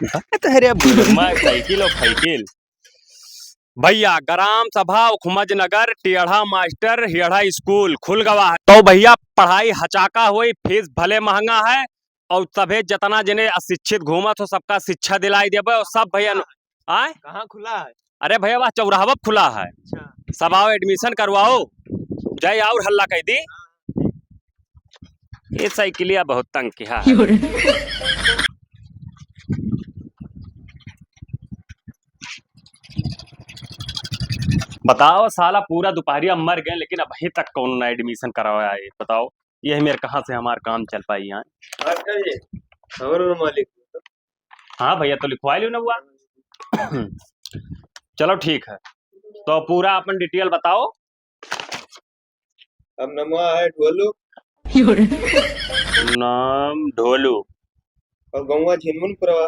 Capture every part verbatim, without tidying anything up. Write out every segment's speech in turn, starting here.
बात है रे, बुढ़मा साइकिल और फाइकिल। भैया, ग्राम सभा उखमज नगर, टेढ़ा मास्टर, हेढ़ा स्कूल खुल गवा है। तो भैया, पढ़ाई हचाका होई, फीस भले महंगा है, और सभे जतना जने अशिक्षित घूमत हो, सबका शिक्षा दिलाई देबे, और सब भैया न-, आय? कहाँ खुला है? अरे भैया, वह चौराहवा पे खुला है। अच्छा। सब आओ, admission करवाओ, जाए और हल्ला कह दी। ये साइकिलिया बहुत तंग किया है। बताओ साला, पूरा दोपहरिया मर गए, लेकिन अबहीं तक कौनो ना admission करावा आए। बताओ, ये मेरे कहाँ से हमार काम चल पाई यहाँ? अच्छा जी, और मालिक। हाँ भैया, तो लिखवा लियो ना हुआ। चलो ठीक है, तो पूरा अपन detail बताओ। अब नमवा है ढोलू। नाम ढोलू। और गौवा झिनमुनपुरवा।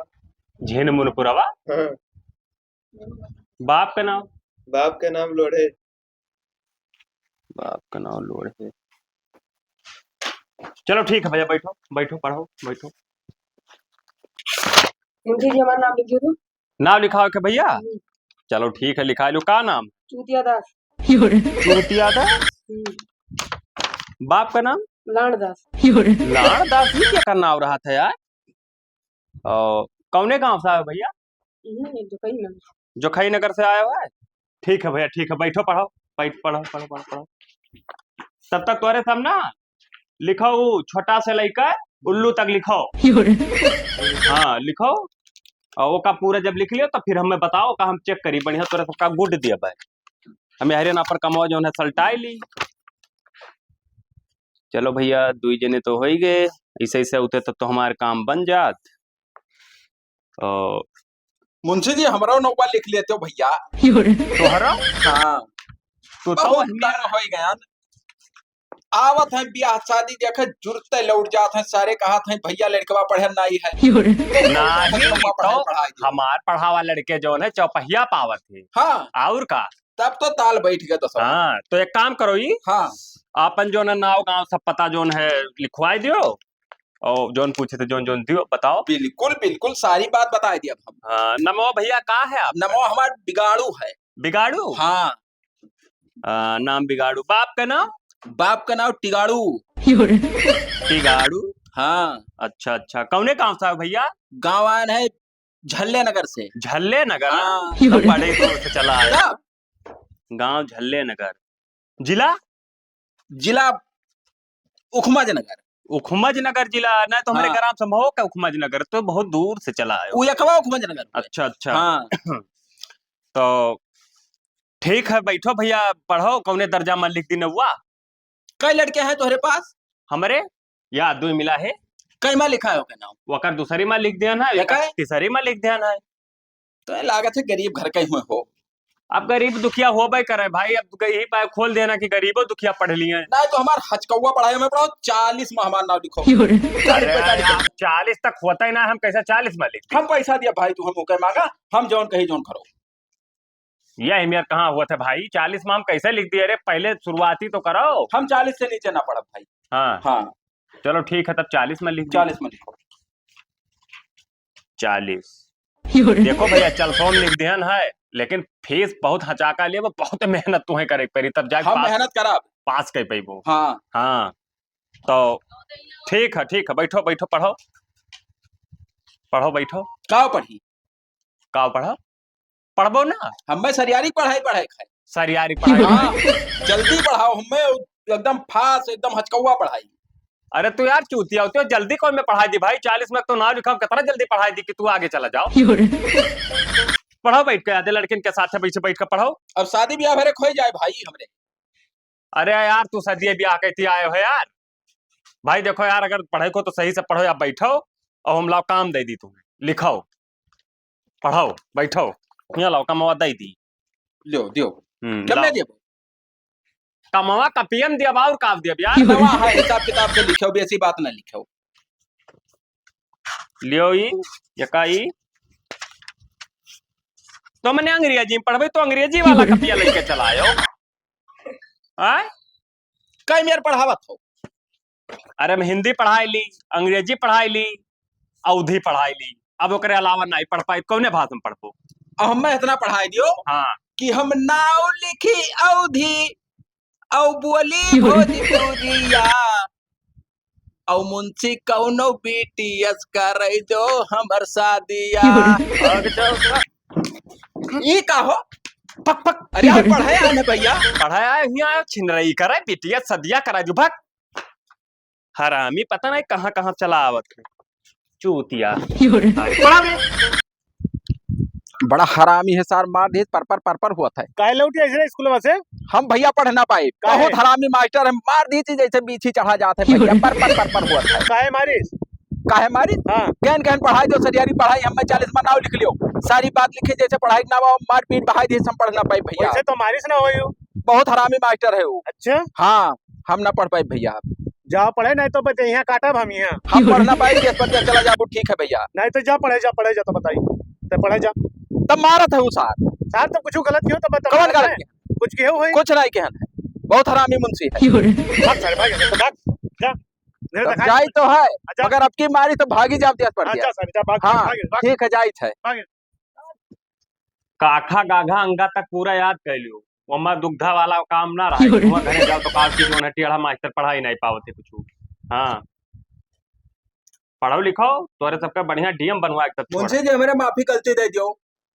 झिनमुनपुरवा? हाँ। बाप का नाम? बाप का नाम लोढ़े। बाप का नाम लोढ़े। चलो ठीक है भैया, बैठो, बैठो, पढ़ो, बैठो। मुंशी जी, हमारा नाम लिख दो। नाम लिखाओ के भैया? हम्म। चलो ठीक है, लिखा लो। का नाम? चूतिया दास। चूतिया दास? हम्म। बाप का नाम? लाड़ दास। लाड़ दास, ये क्या का नाम रहा था यार? और कौने गांव से आए हो भैया? यही है, जोखई नगर। जोखई नगर से आए हो है? ठीक है भैया, ठीक है, बैठो, पढ़ो, बैठ, पढ़ो, पढ़ो, पढ़ो, पढ़ो। तब तक तोरे सब ना लिखो, उ छोटा से लइके उल्लू तक लिखो। हाँ, लिखो। और ओका पूरा जब लिख लियो, तो फिर हमें बताओ, का हम check करी, बढ़िया तोरे सबका good दिया भाई। हम यहरे ना पर कमाओ, जौन है, सलटाई ली। चलो भैया, दुई जने तो होई गए, ऐसे, ऐसे होते तब तो हमार काम बन जात। ओ। मुंशी जी, हमरो नौबा लिख लेते हो भैया। तोहरा? हाँ। तो, तो बहुत हमें तंग होई गया। आवत है ब्याह शादी, देखे जुरते लौट जात है, सारे कहत है, "भैया, लड़कवा पढ़े नाई है।" तो नहीं, नौबा पढ़ाई, तो पढ़ाई दे। हमार पढ़ावा लड़के जौन है, चौपहिया पावत है। हाँ। और का? तब तो ताल बैठ गया दसवा। हाँ, तो एक काम करो ई, हाँ। आपन जौन है नाव गाँव सब पता जौन है लिखवाई दियो, और जौन पूछे थे जौन जौन दियो, बताओ। बिल्कुल, बिल्कुल, सारी बात बताई दी अब हम। हाँ, नमो भैया, का है आप? नमो हमार बिगाड़ू है। बिगाड़ू? हाँ। आ, नाम बिगाड़ू। बाप का नाम? बाप का नाम टिगाड़ू। टिगाड़ू? हाँ। अच्छा, अच्छा। कौने गाँव से हो भैया? गाँव आयन है झल्ले नगर से। झल्ले नगर? हाँ। तो बड़े दूर से चला आए। तब? गाँव झल्ले नगर। जिला? जिला उखमज नगर। उखमज नगर जिला, ना तो हमरे हाँ। ग्राम संभव का उखमज नगर, तो बहुत दूर से चला आए हो। उ एकवा उखमज नगर हुए। अच्छा, अच्छा। हाँ। तो ठीक है, बैठो भैया, पढ़ो, कौने दर्जा में लिख दी नौवा? कई लड़के हैं तोहरे पास? हमरे या दुई मिला है। कई मा लिखा है ओके नाम? वकर दूसरी मा लिख दिया ना, एक एक है? तीसरी मा लिख दिया ना। तो ये लागत है गरीब घर का ही हुए हो। अब गरीब दुखिया होबे करे भाई, अब यही पाए खोल देना कि गरीबो दुखिया पढ़ लिए। नहीं तो हमार हचकौआ पढ़ाई में पढ़ो, चालीस मा हमार नाम लिखो। अरे चालीस पैंतालीस यार, चालीस तक होता ही ना, हम कैसे चालीस मा लिख दें? हम पैसा दिया भाई, तू हम ओके मांगा, हम जौन कही जौन करो। यह मेर कहाँ हुआ था भाई, चालीस मा हम कैसे लिख दिए? अरे पहले शुरुआती तो करो। हम चालीस से नीचे ना पढ़ब भाई। हाँ। हाँ। चलो ठीक है, तब चालीस मा लिख दो। चालीस मा लिखो। चालीस। देखो भैया, चल सौ में लिख दिहन है, लेकिन फीस बहुत हचाका लिए, वो बहुत मेहनत तुम्हें करे के पड़ी, तब जाके हम पास, मेहनत करब। पास कर पैबो। हाँ। हाँ। तो ठीक है, ठीक है, बैठो, बैठो, पढ़ो। पढ़ो, बैठो। का पढ़ी? का पढ़ो? पढ़बो ना? हमें सरियारी पढ़ाई पढ़ाई खाए। सरियारी पढ़ाई हाँ, पढ़ाई। जल्दी पढ़ाओ, हमें एकदम फास्ट, एकदम हचकौआ पढ़ाई। अरे तू यार चूतिया होती हो, जल्दी कौन में पढ़ाई दी भाई? चालीस में तो नाम लिखा, कितना जल्दी पढ़ाई दी कि तू आगे चला जाओ। पढ़ो बैठ के, आधे लड़किन के साथ है, बैठ, बैठ के पढ़ो। अब शादी ब्याह भरे खोई जाए भाई हमरे। अरे यार, तू शादी ब्याह कहती आए हो यार। भाई देखो यार, अगर पढ़े को तो सही से पढ़ो, या बैठो और हम लाओ काम दे दी तुम्हें, लिखो, पढ़ो, बैठो, यहाँ लाओ कमवा दे दी। लियो, दियो। हम्म, कब लाओ। मैं देबो? कमवा कपियन दिया बा और का दिया यार? नवा है, हिसाब किताब से लिखो, बेसी बात ना लिखो। लियो ई, यका ई। तो मने अंग्रेजी में पढ़बे तो अंग्रेजी वाला कपिया लेके चला आयो। आय? कई मेर पढ़ावत हो? अरे हम हिंदी पढ़ाई ली, अंग्रेजी पढ़ाई ली, अवधी पढ़ाई ली। अब ओकरे अलावा नाहीं पढ़ पाई, कौने भाषा में पढ़बो? अब हमें इतना पढ़ाई दियो हाँ। कि हम नाव लिखी अवधी, अउ बोली भोजपुरिया, अउ मुंशी कौनो B T S करे जो हमर शादिया। भाग जाओ। ई का हो? पक, पक। अरे यार, पढ़े आए हैं भैया। पढ़े आए, हियाँ आए, छिनरई करे, B T S सदिया करा दू, भाग। हरामी पता नहीं कहाँ कहाँ चला आवत है। चूतिया। पढ़ा बे। बड़ा हरामी है सार, मार दीत, पर पर पर पर होत है। काहे लौटी ऐसे स्कूलवा से? हम भैया पढ़ ना पाए, काहे? बहुत हरामी मास्टर है, मार दीत जैसे बीछी चढ़ा जात है भैया, पर पर पर पर होत है। काहे मारिस? काहे मारिस? हाँ। कहन कहन पढ़ाई दो, सरियारी पढ़ाई, हमें चालीस में नाव लिख लियो, सारी बात लिखे जैसे पढ़ाई ना हो, मारपीट बहाई दीत, हम पढ़ ना पाए भैया। वैसे तो मारिस ना होई हो। बहुत हरामी मास्टर है वो। अच्छा? हाँ, हम ना पढ़ पाए भैया। जाओ पढ़े, नहीं तो बच्चे यहाँ काटब हम यहाँ। हम पढ़ ना पाए, देश परदेश चला जाबो, ठीक है भैया। नहीं तो जा पढ़े, जा पढ़े, जा तो बताई, तो पढ़े जा। तब मारत है वो सार। सार तो कुछ गलत कियो तो बता, कौन गलत किया? कुछ कियो होई? कुछ नहीं किया है, बहुत हरामी मुंशी है। भाग सारे, भाग, तो भाग, जा। नहीं तो तब खाए। जाई तो है, अच्छा। मगर अब की मारी तो भागी जाब देश परदेश। अच्छा, सारे, जा, भाग, हाँ, भाग, भाग, ठीक है, जाई है। भाग। काखा गाघा अंगा तक पूरा याद कर लियो। ओमा दुग्धा वाला काम ना रहा। क्यों रे? वहाँ घरे जाओ तो का की जो है टेढ़ा मास्टर पढ़ाई नहीं पावत है कुछ। हाँ। पढ़ो लिखो, तोरे सबके बढ़िया D M बनवा एक सब छोड़। मुंशी जी, हमरे माफी गलती दे दियो।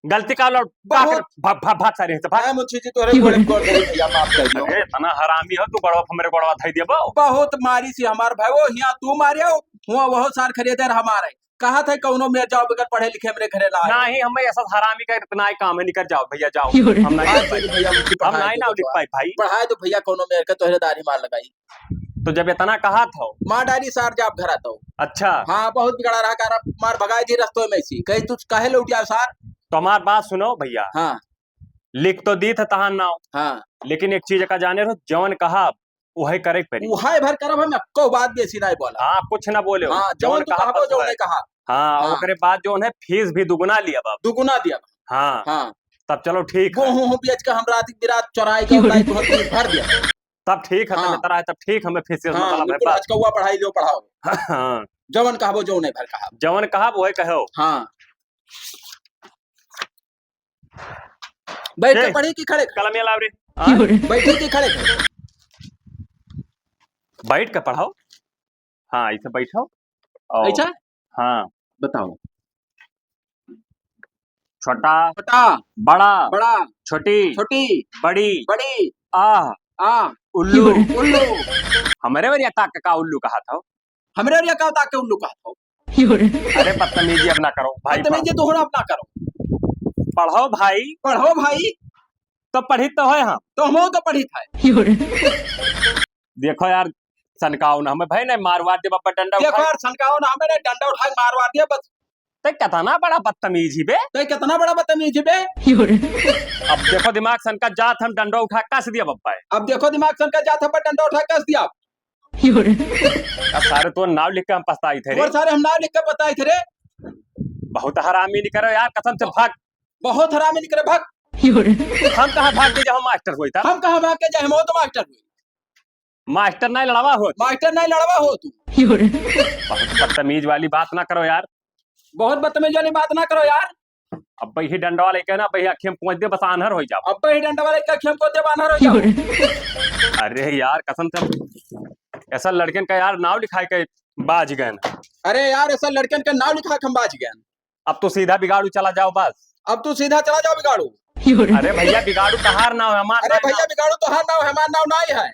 गलती का लौट, बहुत। भाग, भाग, भाग सारे से, भाग। नहीं, मुंशी जी, तोरे क्यों गोड़े रे? गोड़ धरी भैया, माफ कर दियो। अरे, इतना हरामी हो तू, गोड़वा पे मेरे गोड़वा धई देबो। बहुत मारी सी हमार भाई, वो हियाँ तू मारे हो, हुआ वह सार खरीदे हमारे। कहा था कौनो मेर जाओ, बगैर पढ़े लिखे हमरे घरे ना आए। नहीं, हमें ऐसा हरामी का इतना ही काम है, निकर जाओ भैया, जाओ। क्यों रे? हम नहीं हाँ, लिख पाए। चलिए भैया, उनकी हम पढ़ाई नहीं दे ना दो लिख तो। पाए भाई। पढ़ाई दो भैया, कौनो मेर के तोहरे दाढ़ी मार लगाई। तो जब इतना कहा था। मार डारी सार जाब घरा तो। अच्छा। हाँ, बहुत बिगड़ा रहा, कार मार भगाई दी रस्तों में से। कही तू काहे लौट आओ सार? तो हमार बात सुनो भैया। हाँ। लिख तो दी था तहार नाव। हाँ। लेकिन एक चीज का जाने रहो, जवन कहा वही करे के पड़ी। उहे भर करब हम, एको बात बेसी नहीं बोला। हाँ, कुछ ना बोले हो। हाँ, जौन जौन तू कहा कहबो, बस जौन वही। नहीं कहा। हाँ, हाँ। ओकरे बाद जौन है, फीस भी दुगुना लिया बाबू। दुगुना दिया। हाँ। हाँ। तब चलो ठीक है। गेहूं बेच के हम रात की रात चोराई के क्यों रे? उठाई तुहर फीस भर दिया। तब ठीक है, हाँ। तब इतना है, तब ठीक, हमें फीस से हाँ, मतलब है बिल्कुल, बात। आज कौआ पढ़ाई लो, पढ़ाओ। हाँ। जौन कहबो, जौन नहीं भर कहा। जौन कहा, वही कहो। हाँ। बैठ के ए, पढ़ी कि खड़े? कलम ये लाव रे। हाँ? बैठी कि खड़े? बैठ के पढ़ाओ। हाँ, ऐसे बैठो। और ऐसा? हाँ। बताओ। छोटा। छोटा। बड़ा। बड़ा। छोटी। छोटी। बड़ी। बड़ी। आ। आ। उल्लू। उल्लू। हमरे वरिया ताक का उल्लू कहा था? हमरे वरिया का ताक के उल्लू कहा था? अरे बदतमीजी अब ना करो भाई, बदतमीजी पढ़ो। तोहरा अब ना करो। पढ़ो भाई। पढ़ो भाई। तो पढ़ित तो है हम। तो हमहू तो पढ़ित है। देखो यार, सनकाओ ना हमें भाई, नहीं मारवार दे बब्बा डंडा देखो उठाए। यार, सनकाओ ना हमें, नहीं डंडा उठाए मारवार दे बस। ते कितना बड़ा बदतमीज ही बे। ते कितना बड़ा बदतमीज ही बे। अब देखो दिमाग सनका जात हम डंडा उठा कस दिया बब्बा है। अब देखो दिमाग सनका जात हम डंडा उठा कस दिया। आ सारे तो नाव लिख के हम पछताई थे रे। और सारे हम नाव लिख के बताई थे रे। बहुत हरामी निकरो यार, कसम से भाग। बहुत हरामी निकरे, भाग। हम कहाँ भाग के जाओ मास्टर होई था? हम कहाँ भाग के जाए, हम तो मास्टर होई। मास्टर नहीं लड़वा हो तू। मास्टर नहीं लड़वा हो तू। बहुत बदतमीज वाली बात ना करो यार। बहुत बदतमीज वाली बात ना करो यार। अब भाई ही डंडवा लेके ना भाई अखियाँ पोंछ दे, बस आन्हर हो जाओ। अब भाई डंडवा लेके अखियाँ पोंछ दे, आन्हर हो जाओ। अरे यार कसम से ऐसा लड़कन का यार नाव लिखाए के बाज गए। अरे यार ऐसा लड़कन का नाव लिखा के हम बाज गए। अब तो सीधा बिगाड़ू चला जाओ बस। अब तू सीधा चला जाओ बिगाड़ू। अरे भैया बिगाड़ू तहार नाव है, हमार अरे नाव भैया ना। बिगाड़ू तोहार नाव है, हमार नाव नहीं है।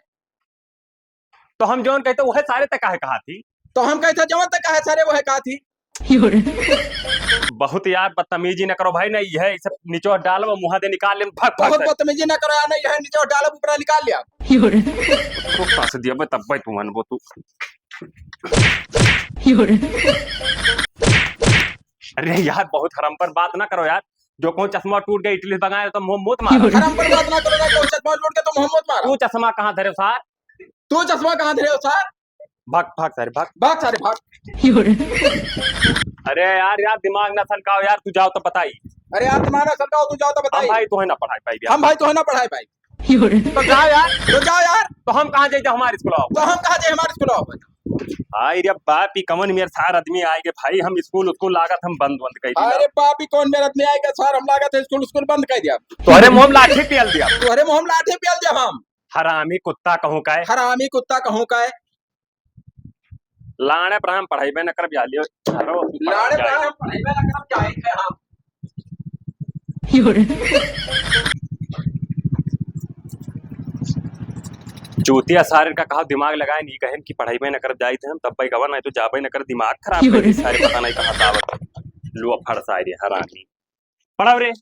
तो हम जौन कहते वह सारे तक काहे कहा थी? तो हम कहते जौन तक कहे सारे वह कहा थी। बहुत यार बदतमीजी न करो भाई, नहीं है इसे निचोड़ डाल वो मुँह दे निकाल ले, भाग, भाग बहुत से। बदतमीजी न करो यार, नहीं है निचोड़ डाल ऊपर निकाल लिया। तो फंस दिया बे तब भाई तुम वो तू। अरे यार, बहुत हराम पर बात ना करो यार। जो कहूँ चश्मा टूट गया, इडली मंगाए तो मुँह मत मारो। हराम पर बात ना करो ना, कहूँ चश्मा टूट गया तो मुँह मत मारो। तू चश्मा कहाँ धरे सार? तू चश्मा कहाँ धरे हो सार? भाग, भाग सारे, भाग। भाग सारे, भाग। अरे यार, यार, दिमाग ना सनकाओ यार, तू जाओ तो बताई। अरे यार, दिमाग ना सनकाओ, तू जाओ तो बताई। हम भाई तोहे ना पढ़ाई पाई यार। हम भाई तोहे ना पढ़ाई पाई। तो जाओ यार। तो जाओ यार। तो हम कहाँ जाई, हमारे स्कूल आओ। तो हम कहाँ जाई, हमारे स्कूल आओ। आई रे बाप, ई कवन मेर सार आदमी आए के भाई, हम स्कूल, स्कूल लागत हम बंद, बंद कइ दिया। अरे बाप, ई कवन मेर आदमी आए के सार, हम लागत है स्कूल, स्कूल बंद कइ दिया। तोहरे मुंह में लाठी पेल दिया। तोहरे मुंह में लाठी पेल दिया हम। हरामी कुत्ता कहूँ का है। हरामी कुत्ता कहूँ का है। लाड़े पर हम पढ़ाई में न करब जालियो। लाड़े पर हम पढ़ाई में न करब जाए थे हम। चूतिया सारे का कहा दिमाग लगाए, नहीं कहेन कि पढ़ाई में न करब जाए थे हम, तब भाई गवा नहीं तो जाबे न कर, दिमाग खराब कर दी सारे, पता नहीं कहाँ से आवत। लुआ फड़ सारे हरामी। पढ़ाओ रे।